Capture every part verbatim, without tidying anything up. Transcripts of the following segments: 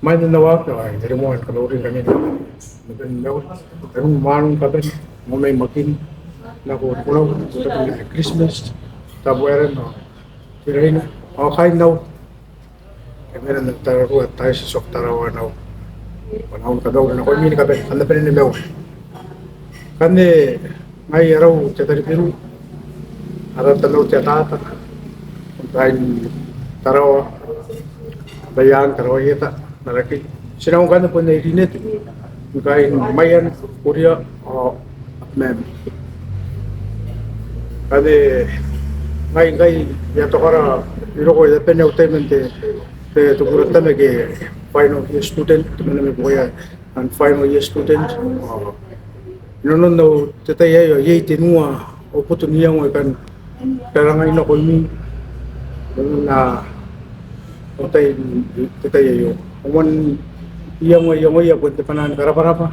Mai n nawa, ao I a rimoa ni kamauri ngkami ni kabane. Ni bane ni mauri, kanoan mwaane ni kabane, moa mai Makin, nako Nikunau, Christmas, Tabuaeran, ao Tiraina, ao kaain Nauru. Ke mena n tararua Diocese of Tarawa Nauru. Ao I a kamauri nakoimi ni kabane, kam na bane ni mauri. Ngkanne ngai arau te Taribiru, ara Tamau te Atata, kaain Tarawa, Abaiang, Tarawa Ieta, Marakei. Ti nako ngkanne bon Airi Nete, kaain Maiana, Kuria, ao Abemama. Ngkanne ngai, ngai I a tokara, I roko, I a bane au tai man te, te, te kuura n tama ke final year student, temanna mai buakoia, and final year student. Ao inanon au, te tai aei ao iai tenua au boto n iango ae I kan karangai nakoimi. Inanon au tai, te tai aio, au moan iango, iangoia bon te bwanaa ni karabwarabwa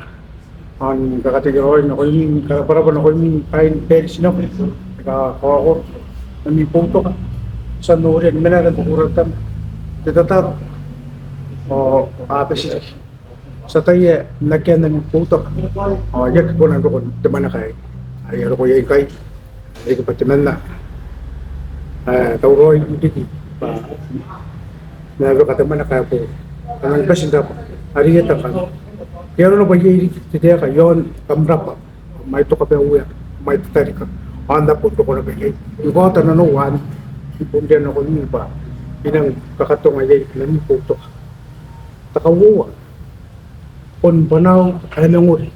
ao ni kakatekeraoi nakoimi, ni karabwarabwa nakoimi kaain parish nako, aika kakaokoro n ami boutoka. Ti a noria ni mena n te kuura n tama te tataro ao a bati riki. Ti ataia n akea n ami boutoka ao I aki kona n roko n te mwaneka aei. Ae I a roko iai ngkai, riki bwa temanna ae tauraoi riki bwa e na roko te mwaneka ae boou. Kam rangi ni bati n rabwa, Airi Nete, ngkana e aera naba iai riki te taeka iaon kam rabwa, mai toka bwa Uea, mai tatarika, ao N na bon roko naba iai ni kaota nanou anne, I bon riai nakoimi bwa I nang kakatonga iai n ami boutoka. Te kauoua, bon bwanaau ae mangori,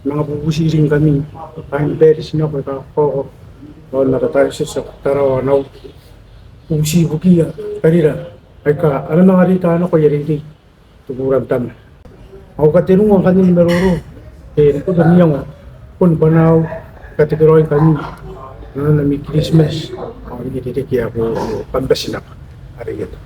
manga bubuti ringkami kaain parish nako aika kakaokoro, ao n ara Diocese of Tarawa Nauru, bubuti ibukiia tarira aika a na manga reita nako aia reirei n te kuura n tama. Au katenua ngkanne ni maroro ke ni boto n iango, bon bwanaau ni katekeraoingkami inanon ami Christmas ao n ririki ae boou, kam bati n rabwa, Airi Nete.